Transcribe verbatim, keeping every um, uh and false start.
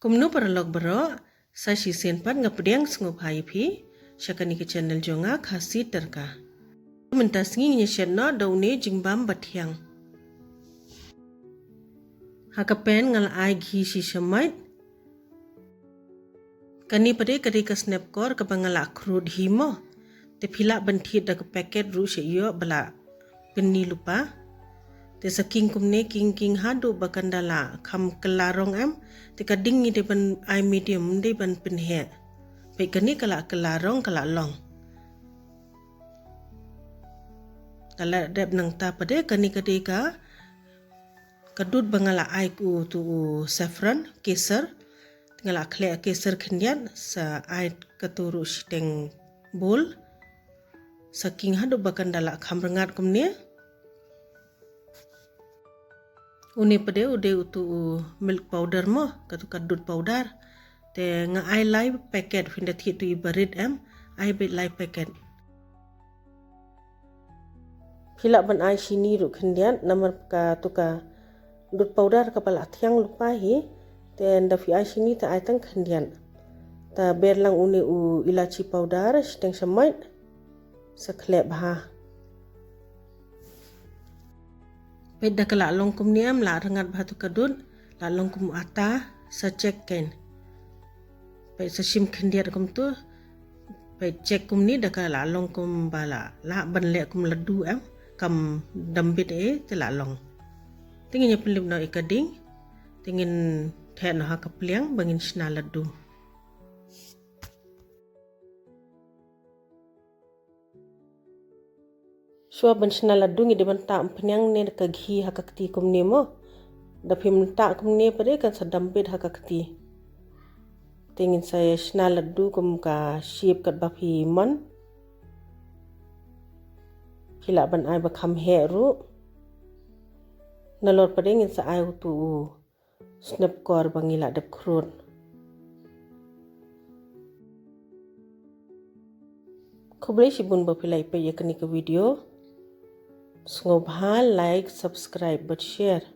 Kumno paralok baroh, sa shisien pat nga pdiang sngewbha ïa phi sha kane ka channel jong nga, Khasi Terka. Mynta sngi ngin ïa shet noh da une jingbam bathiang. Ha ka pan nga la ai ghi shi shamait. Kane pat ka dei ka snep kor kaba nga la khrud hi mo. Te phi lah ban thied da ka packet ruh sha ïoh ba la pynni lypa. Te sa king kumne, king king haduh ba kan da la kham kylla rong em. Te ka ding ngi dei ban ai medium, ym dei ban pynheh. Peit kane ka la kylla rong, ka la long. Ka la dep nangta pat, kane ka dei ka, ka dud ba nga la ai utu u saffron, kesar. Nga la khleh kesar khyndiat, sa ai katu ruh shiteng bowl. Sa king haduh ba kan da la kham rngat kumne. Une pat u dei utu u milk powder mo, katu ka dud powder. Te nga ai lai packet, phin da thied tu i barit em, ai beit lai packet. Phi lah ban ai shini ruh khyndiat, namar katu ka dud powder kaba la thiang lypa hi. Te ynda phi ai shini te ai tang khyndiat. Ta ber lang une u ilachi powder shiteng shamait, sa khleh bha. Peit da ka la long kumne em, la rngat bha tu ka dud, la long kum u ata, sa check kein. Peit sa shim khyndiat kumtu. Peit check kumne da ka la long kumba la lah ban leh kum laddu em, kam dambit ei te la long. Te ngin ïa pynlip noh ïa ka ding. Te ngin theh noh ha ka pliang ba ngin shna laddu. Shuwa ban shna laddu ngi dei ban tah umphniang ne ka ghi ha ka kti kumne mo. Da phim tah kumne pat kan sa dambit ha ka kti. Te ngin sa shna laddu kum ka shape katba phi mon. Phi lah ban ai ba kham heh ruh. Nalor pat ngin sa ai utu u snep kor ba ngi la dep khrud. Khublei shibun ba phi la ïa peit ïa kane ka video. Sngewbha like, subscribe bad share.